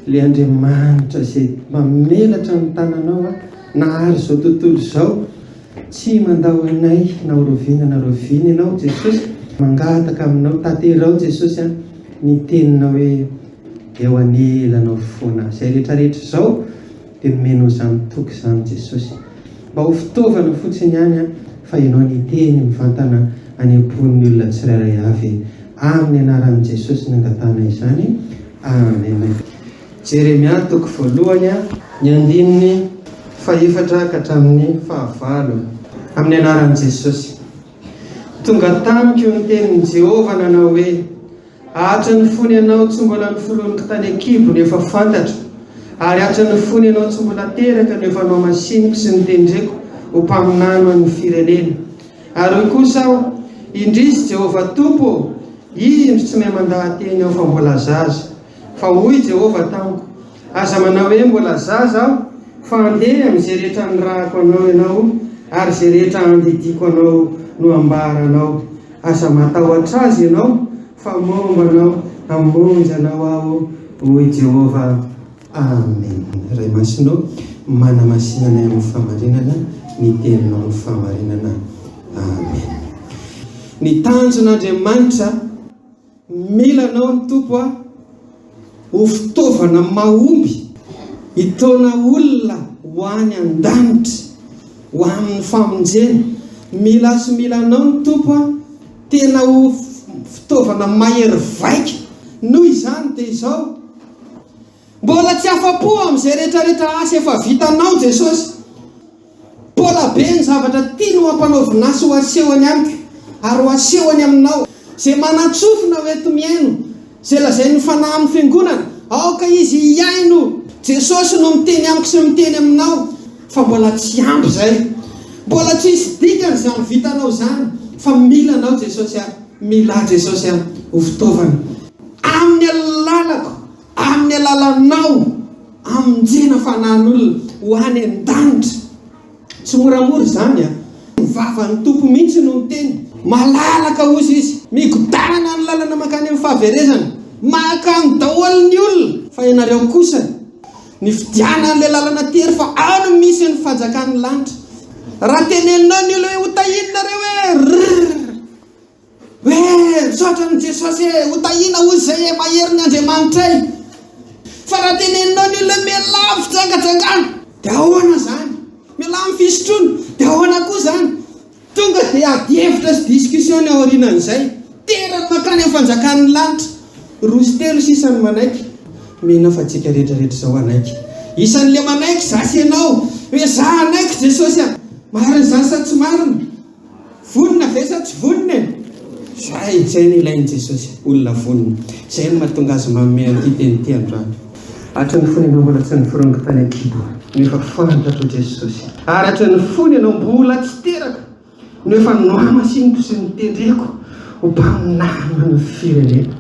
Ilay Andriamanitra izay mamelatra ny tananao nahary izao tontolo izao, tsy mandao anay na ho roviana na roviana Ianao Jesosy, mangataka aminao, tanterao Jesosy a, ny teninao hoe eo anelanao foana, izay rehetra rehetra izao dia nomenao izany toky izany Jesosy. Mba ho fitaovana fotsiny ihany an, fa Ianao niteny mivantana any am-pon'ny olona tsirairay avy. Amin'ny anaran'i Jesosy no angatahana izany. Amen. Jeremia toko voalohany, ny andininy fahefatra ka hatramin'ny fahavalo. Amin'ny anaran'i Jesosy. Tonga tamiko ny tenin'i Jehovah nanao hoe, Hatry ny fony ianao tsy mbola noforoniko tany an-kibo no efa fantatro, ary hatry ny fony ianao tsy mbola teraka no efa nohamasiniko sy notendreko ho mpaminany ho an'ny firenena. Ary hoy kosa aho, Indrisy, Jehovah Tompo ô! Indro tsy mahay mandaha-teny aho fa mbola zaza. Fa hoy Jehovah tamiko, Aza manao hoe mbola zaza aho, fa andeha amin'izay rehetra anirahako anao ianao, ary izay rehetra andidiako anao no ambaranao. Aza matahotra azy ianao, fa momba anao hamonjy anao Aho, hoy Jehovah. Amen. Ray Masina ô, manamasina anay amin'ny fahamarinana, ny Teninao no fahamarinana. Amen. Ny tanjon'Andriamanitra. Mila anao ny Tompo a, ho fitaovana mahomby hitaona olona ho any an-danitra, ho amin'ny famonjena. Mila ahy sy mila anao ny Tompo a, tena ho fitaovana mahery vaika. Noho izany dia izao, mbola tsy afa-po amin'izay rehetrarehetra asa efa vitanao Jesosy. Mbola be ny zavatra tiany ho ampanaovina ahy sy ho asehony amiko ary ho asehony aminao. Izay manan-tsofina ho enti-mihaino izay lazain'ny Fanahy amin'ny fiangonana, aoka izy hihaino. Jesosy no miteny amiko sy miteny aminao fa mbola tsy ampy izay. Mbola tsisy dikany izany vitanao izany fa mila anao Jesosy a, mila ahy Jesosy a ho fitaovana. Amin'ny alalako. Amin'ny alalanao hamonjena fanahin'olona ho any an-danitra. Tsy moramora izany an! Ny vavan'ny Tompo mihitsy no niteny. Malalaka hozy izy. Migodàna ny lalana mankany amin'ny fahaverezana. Mankany daholo ny olona. Fa ianareo kosa, nifidiana an'ilay lalana tery fa ao no misy ny fanjakan'ny lanitra. Raha teneninao ny olona hoe hotahianareo hoe rrrr. Hoe misaotra an'i Jesosy e, ho tahiana hoy izay e, mahery ny Andriamanitray. Fa raha teneninao ny olona hoe mialà amin'ny fijangajangana, dia ahoana izany? Mialà amin'ny fisotroana, dia ahoana koa izany? Tonga dia adihevitra sy discussion ny aorianan'izay. Terany mankany amin'ny fanjakan'ny lanitra. 2 sy 3 sisa no manaiky. Mino aho fa tsika rehetra rehetra izao hanaiky. Isan'ilay manaiky za sy ianao. Hoe za hanaiky Jesosy a. Marina izany sa tsy marina? Vonona ve sa tsy vonona e? Zay, zay no ilain'i Jesosy, olona vonona. Zay no mahatonga Azy manome an'ity teny ity androany. Hatry ny fony ianao mbola tsy niforongo tany an-kibo no efa fantatrao Jesosy. Ary hatry ny fony ianao mbola tsy teraka no efa nohamasiniko sy notendreko ho mpaminany ny firenena.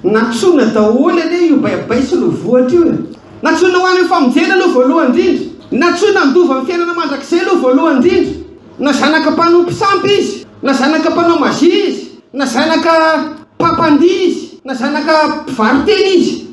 Nantsoina daholo anie io baibay sy lovohitra io e! Nantsoina ho any amin'ny famonjena aloha voalohany indrindra. Nantsoina handova ny fiainana mandrakizay aloha voalohany indrindra. Na zanaka mpanompo sampy izy, na zanaka mpanao mazia izy, na zanaka mpampandihy izy, na zanaka mpivaro-tena izy.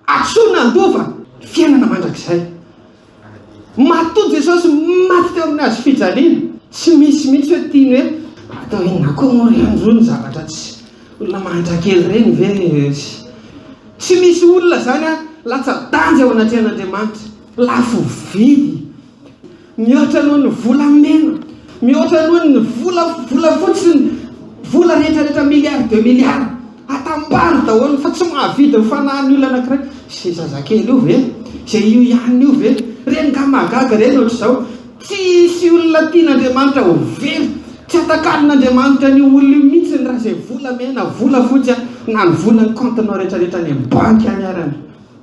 Antsoina handova ny fiainana mandrakizay. Matoa Jesosy maty teo amin'ny hazo fijaliana, tsy misy mihitsy hoe tiany hoe atao inona koa moa ry andro ny zavatra tsy olona mahantra kely ireny ve? Tsy misy olona izany latsa-danja eo anatrehan'Andriamanitra, lafo vidy. Mihoatra noho ny volamena, mihoatra noho ny vola volafotsy sy ny vola rehetra rehetra milliards de milliards. Atambaro daholo fa tsy mahavidy ny fanahin'ny olona anankiray. Izay zazakely io ve? Izay io ihany io ve? Ireny nga mahagaga ireny ohatr'izao. Tsy hisy olona tian'Andriamanitra ho very. Tsy atakalon'Andriamanitra an'io olona io mihitsy raha izay volamena, volafotsy na ny volan'ny compte-nao rehetra rehetra any amin'ny banky any arany.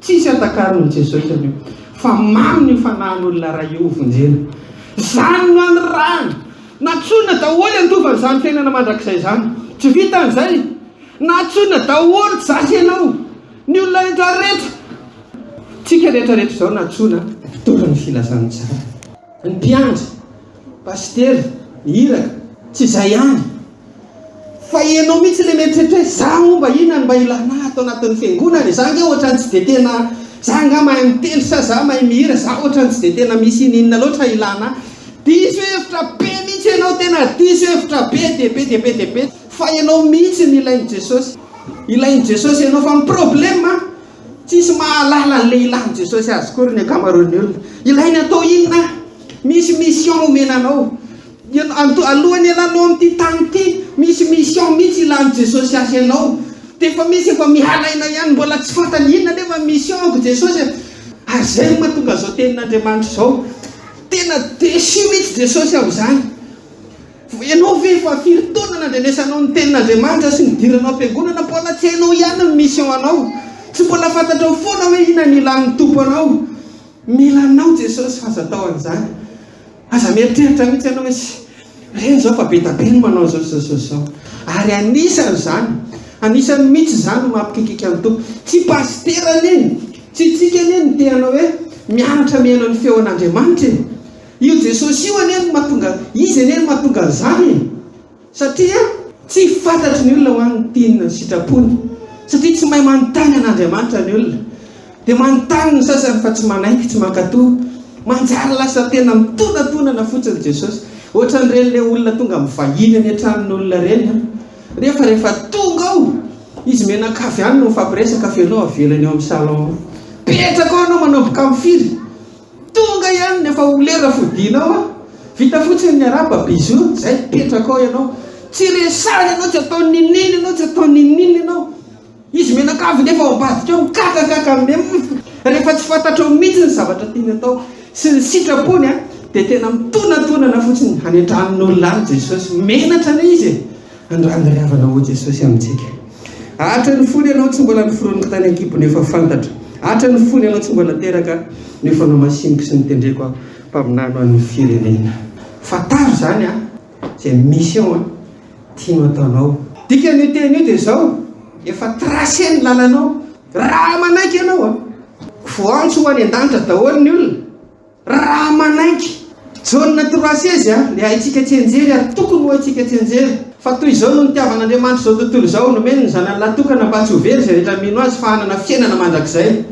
Tsisy atakariny Jesosy an'io fa mamy ny fanahin'olona ray io hovonjena. Zany no anirahana. Natsoina daholo handova an'izany fiainana mandrakizay izany. Tsy vitan'izay, natsoina daholo za sy ianao, ny olona rehetra rehetra. Tsika rehetra rehetra izao natsoina mpitory ny filazantsara. Ny mpiandry, pasitera, ny iraka, tsy izay ihany. Fa ianao mihitsy ilay mieritreritra hoe za moa mba inona no mba ilana ahy ato anatin'ny fiangonana e? Za ange ohatran'ny tsy dia tena. Za angaha mahay mitendry sa za mahay mihira, za ohatran'ny tsy dia tena misy ininona loatra ilana ahy. Diso hevitra be mihitsy ianao, tena diso hevitra be dia be dia be dia be. Fa ianao mihitsy no ilain'i Jesosy. Ilain'i Jesosy ianao fa ny problème tsisy mahalala an'ilay ilan'i Jesosy azy akory ny ankamaroan'ny olona. Ilainy atao inona? Misy mission omena anao. Alohan'ny hialanao amin'ity tany ity, misy mission mihitsy ilan'i Jesosy azy ianao. Dia efa misy efa miala aina ihany, mbola tsy fantany inona anefa ny mission-ko Jesosy e. Ary izay no mahatonga izao tenin'Andriamanitra izao. Tena déçu mihitsy Jesosy amin'izany. Ianao ve efa firy taona nandrenesanao ny tenin'Andriamanitra sy nidiranao am-piangonana, mbola tsy hainao ihany ny mission anao. Tsy mbola fantatrao foana hoe inona ny ilan'ny Tompo anao. Mila anao Jesosy fa aza atao an'izany. Aza mieritreritra mihitsy ianao hoe ireny izao fa be da be ny manao izao sy izao sy izao. Ary anisan'izany, anisan'ny mihitsy izany no mampikikika ny Tompo. Tsy pasitera anie, tsy tsika anie no te hanao hoe mianatra mihaino ny feon'Andriamanitra e. Io Jesosy io anie no mahatonga, Izy anie no mahatonga an'izany e. Satria tsy fantatry ny olona hoa ny tiany na ny sitrapony. Satria tsy mahay manontany an'Andriamanitra ny olona. Dia manontany ny sasany fa tsy manaiky, tsy mankatò. Manjary lasa tena mitonatonana fotsiny Jesosy. Ohatran'ireny ilay olona tonga mivahiny any an-tranon'olona ireny an. Nefa rehefa tonga ao, izy mianakavy ihany no mifampiresaka fa ianao avelany ao amin'ny salon ao. Petraka ao ianao manomboka amin'ny firy? Tonga ihany ny efa ho lera fodianao a! Vita fotsiny ny arahaba, bisous, zay mipetraka ao ianao. Tsy resahina ianao, tsy atao n'inon'inona ianao, tsy atao n'inon'inona ianao. Izy mianakavy nefa ao ambadika ao mikakakaka amin'ny hum. Rehefa tsy fantatrao mihitsy ny zavatra tiany atao sy ny sitrapony a, dia tena mitonatonana fotsiny any an-tranon'olona any Jesosy. Menatra anie izy e! Andrano ry havana hoy Jesosy amintsika. Atra ny fony ianao tsy mbola noforoniko tany an-kibony efa fantatra. Atra ny fony ianao tsy mbola teraka no efa nomasiniko sy notendreko aho mpaminany ho an'ny firenena. Fantaro izany a, izay mission a tianao ataonao. Dikan'io teny io dia izao, efa tracé ny lalanao. Raha manaiky ianao a, voantso ho any an-danitra daholo ny olona. Raha manaiky. Jaona 3 16 a, le haintsika tsianjery ary tokony ho haintsika tsianjery. Fa toy izao no nitiavan'Andriamanitra izao tontolo izao, nomeny ny Zanany lahy tokana mba tsy ho very izay rehetra mino Azy fa hanana fiainana mandrakizay.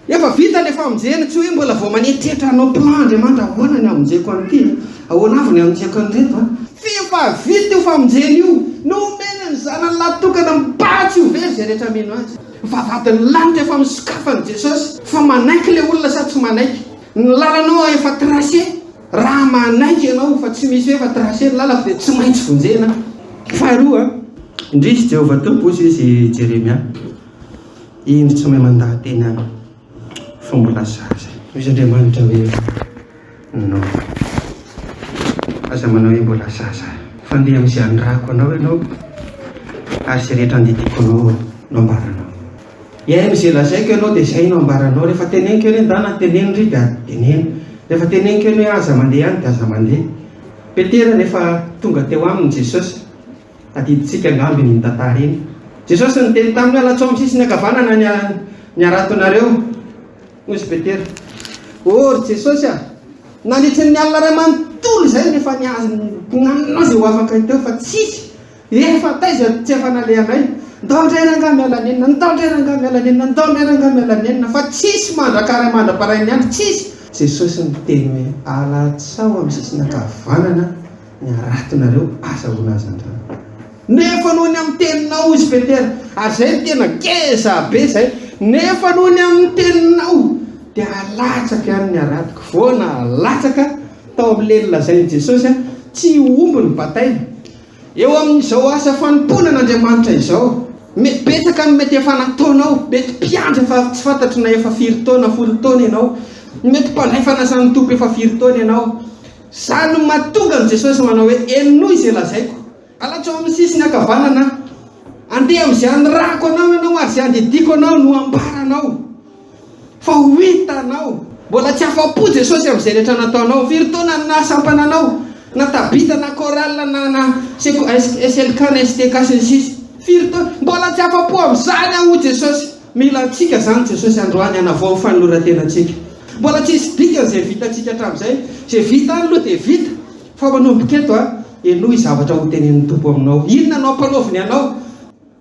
Efa vita le famonjena, tsy hoe mbola vao manetrietra hanao plan Andriamanitra, ahoana ny hamonjeko an'ity a? Ahoana avy ny hamonjeko an'ireto a? F'efa vita io famonjena io, nomeny ny Zanany lahy tokana mba tsy ho very izay rehetra mino Azy. Vavahadin'ny lanitra efa nosokafan'i Jesosy fa manaiky ilay olona sa tsy manaiky? Ny lalanao efa tracé, raha manaiky ianao fa tsy misy hoe efa tracé ny lalako dia tsy maintsy vonjena. Faharoa, indrisy Jehovah Tompo, hoy izy Jeremia, indro tsy mahay mandaha-teny aho fa mbola zaza. Hoy izy Andriamanitra hoe, Non. Aza manao hoe mbola zaza. Fa ndeha amin'izay anirahako anao ianao, ary izay rehetra andidiako anao no ambaranao. Hihaino izay lazaiko ianao dia izay no ambaranao. Rehefa teneniko ianao hoe ndana teneno ry dia teneno. Rehefa teneniko ianao hoe aza mandeha any dia aza mandeha. Petera rehefa tonga teo aminy Jesosy, tadidintsika angamba iny tantara iny. Jesosy niteny taminy hoe alatsao amin'ny sisiny ankavanana ny ny haratonareo. Hoy izy Petera, Oh ry Jesosy a! Nandritry ny alina iray manontolo izay no efa nanana izay ho afaka teo fa tsisy. Efa taiza tsy efa nalehanay. Ndao indray rangahy miala nenina, ndao indray rangahy miala nenina, ndao indray rangahy miala nenina fa tsisy mandrakary mandra-parain'ny andro, tsisy. Jesosy niteny hoe, Alatsao amin'ny sisiny ankavanana ny haratonareo, azahoana hazandrano. Nefa noho ny amin'ny teninao, hoy izy Petera, ary izay no tena ngeza be izay, nefa noho ny amin'ny teninao dia alatsaka ihany ny haratoko. Vao nalatsaka tao amin'ilay nolazain'i Jesosy, tsy ho omby ny bataina. Eo amin'izao asa fanompoana an'Andriamanitra izao, mety betsaka ny mety efa nataonao, mety mpiandry efa tsy fantatro na efa firy taona, folo taona ianao, mety mpandray fanasan'ny Tompo efa firy taona ianao. Izany no mahatonga an'i Jesosy manao hoe, Henoy izay lazaiko. Alatsao amin'ny sisiny ankavanana aho. Andeha amin'izay anirahako anao ianao ary izay andidiako anao no ambaranao. Fa ho hitanao. Mbola tsy afa-po Jesosy amin'izay rehetra nataonao. Firy taona no naha sampana anao? Na Tabita, na chorale, na na SLK, na STK sy ny sisa. Firy taona? Mbola tsy afa-po amin'izany aho hoy Jesosy. Mila antsika izany Jesosy androany hanavao ny fanoloran-tenantsika. Mbola tsisy dikany izay vitantsika hatramin'izay. Izay vita any aloha dia vita. Fa manomboka eto a, henoy zavatra ho tenenin'ny Tompo aminao. Inona no ampanaoviny anao?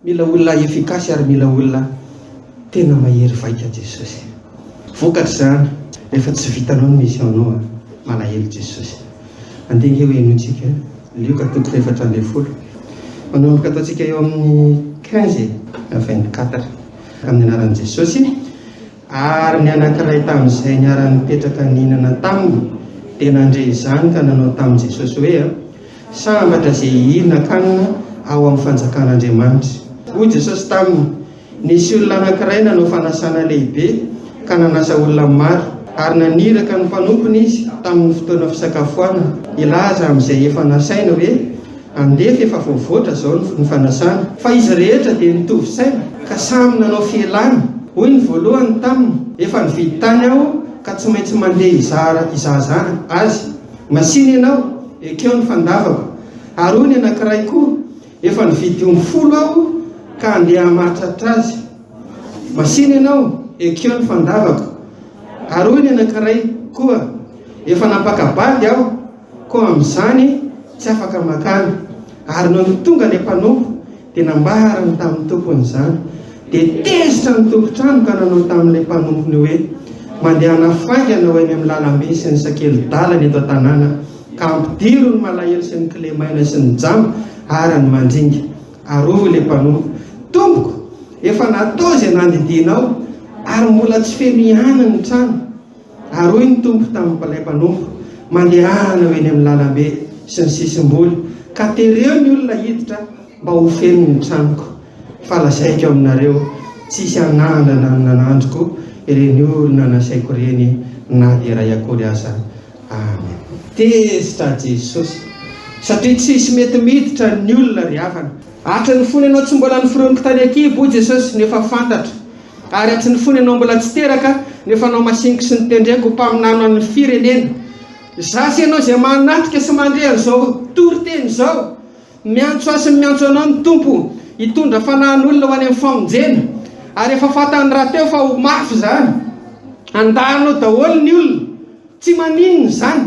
Mila olona efficace ary mila olona tena mahery vaika Jesosy. Vokatr'izany, rehefa tsy vitanao ny mission-nao an, malahelo Jesosy. Andeha ange ho henointsika Lioka toko faha-14. Manomboka ataontsika eo amin'ny 15 à 24. Amin'ny anaran'i Jesosy. Ary ny anankiray tamin'izay niara-nipetraka nihinana taminy dia nandre izany ka nanao tamin'i Jesosy hoe, Sambatra izay hihinan-kanina ao amin'ny fanjakan'Andriamanitra. Hoy Jesosy taminy, Nisy olona anankiray nanao fanasana lehibe ka nanasa olona maro, ary naniraka ny mpanompony izy tamin'ny fotoana fisakafoanana hilaza amin'izay efa nasaina hoe, Andeha fa efa voavoatra izao ny fanasana. Fa izy rehetra dia nitovy saina ka samy nanao fialana. Hoy ny voalohany taminy, Efa nividy tany aho ka tsy maintsy mandeha hizara hizahazaha azy. Masìna ianao, ekeo ny fandavako. Ary hoy ny anankiray koa, Efa nividy omby folo aho ka handeha hamahatratra azy. Masìna ianao, ekeo ny fandavako. Ary hoy ny anankiray koa, Efa nampaka-bady aho, koa amin'izany tsy afaka makany. Ary nony tonga ilay mpanompo, dia nambarany tamin'ny tompony izany. Dia tezitra ny tompon-trano ka nanao tamin'ilay mpanompony hoe, Mandehana faingana ho eny amin'ny lalambe sy ny sakeli-dalana eto an-tanàna, ka ampidiro ny malahelo sy ny kilemaina sy ny jamba ary ny mandringa. Arovy ilay mpanompo. Tompoko, efa natao izay nandidianao, ary mbola tsy feno ihany ny trano. Ary hoy ny Tompo tamin'ilay mpanompo, Mandehana ho eny amin'ny lalambe sy ny sisim-boly, ka tereo ny olona hiditra mba ho feno ny tranoko. Fa lazaiko aminareo, tsy hisy hanandrana ny nanandriko ireny olona nasaiko ireny na dia iray akory aza. Amen. Tezitra Jesosy satria tsisy mety miditra ny olona ry havana. Hatry ny fony ianao tsy mbola noforoniko tany an-kibo hoy Jesosy no efa fantatro. Ary hatry ny fony ianao mbola tsy teraka no efa nomasiniko sy notendreko ho mpaminany ho an'ny firenena. Izaho sy ianao izay manatrika sy mandre an'izao toriteny izao. Miantso ahy sy miantso anao ny Tompo hitondra fanahin'olona ho any amin'ny famonjena. Ary efa fantany rahateo fa ho mafy izany. Handalo daholo ny olona. Tsy maninona izany.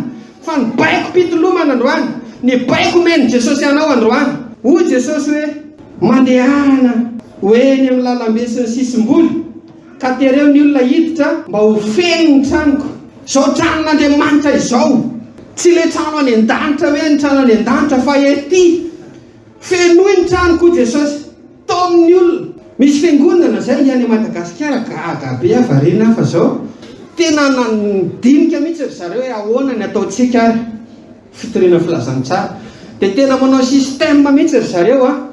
Fa ny baikom-pitolomana androany, ny baiko omen'i Jesosy anao androany. Hoy Jesosy hoe, Mandehana ho eny amin'ny lalambe sy ny sisim-boly, ka tereo ny olona hiditra mba ho feno ny tranoko. Izao tranon'Andriamanitra izao, tsy ilay trano any an-danitra hoe ny trano any an-danitra fa ety. Fenoy ny tranoko hoy Jesosy. Taomy ny olona. Misy fiangonana izay any Madagasikara gaga be aho variana aho fa zao tena nandinika mihitsy ry zareo hoe ahoana ny ataontsika ary fitoriana filazantsara dia tena manao système mihitsy ry zareo a.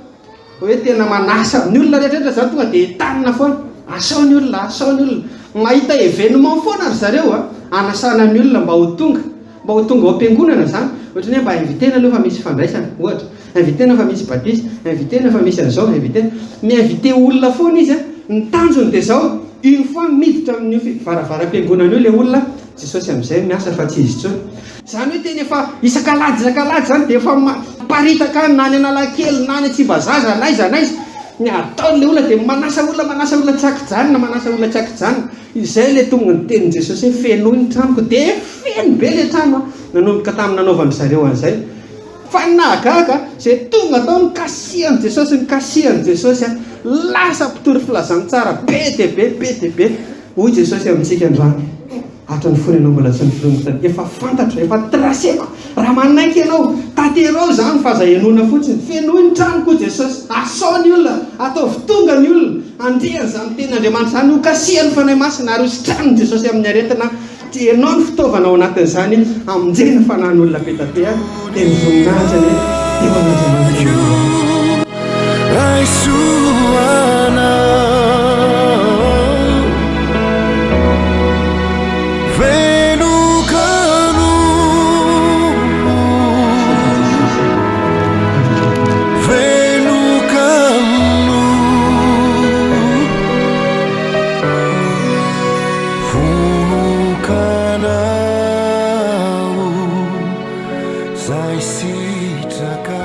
Hoe tena manasa ny olona rehetra rehetra zany tonga dia entanina foana, asao ny olona, asao ny olona. Mahita événement foana ry zareo a, anasana ny olona mba ho tonga, mba ho tonga ao am-piangonana zany. Ohatran'ny hoe mba inviter-na aloha fa misy fandraisana, ohatra. Inviter-na fa misy batisa, inviter-na fa misy an'izao, inviter-na. Mi-inviter olona foana izy a, ny tanjony dia zao, une fois miditra amin'io varavaram-piangonana io ilay olona, Jesosy amin'izay miasa fa tsy izy intsony. Izany hoe tena efa isak'alahady isak'alahady izany dia efa miparitaka any na any Analakely na any Tsimbazaza na aiza na aiza. Ny ataon'ilay olona dia manasa olona manasa olona tsy ankijanona manasa olona tsy ankijanona. Izay ilay tonga ny tenin'i Jesosy hoe fenoy ny tranoko dia feno be ilay trano nanomboka tamin'ny nanaovan-dry zareo an'izay. Fa ny nahagaga, izay tonga tao nikasihan'i Jesosy nikasihan'i Jesosy lasa mpitory filazantsara be dia be be dia be. Hoy Jesosy amintsika androany, Hatry ny fony ianao mbola tsy noforoniko tany. Efa fantatro, efa traceko. Raha manaiky ianao, tanterao izany fa aza henoina fotsiny. Fenoy ny tranoko hoy Jesosy. Asao ny olona, ataovy tonga ny olona. Handre an'izany tenin'Andriamanitra izany, hokasihan'ny Fanahy Masina ary hositranin'i Jesosy amin'ny aretina. Ianao no fitaovana ao anatin'izany hamonjena fanahin'olona be da be dia ny voninahitra anie dia ho an'Andriamanitra irery. Misaotra Jesosy Amen. Vonokanao zay sitraka.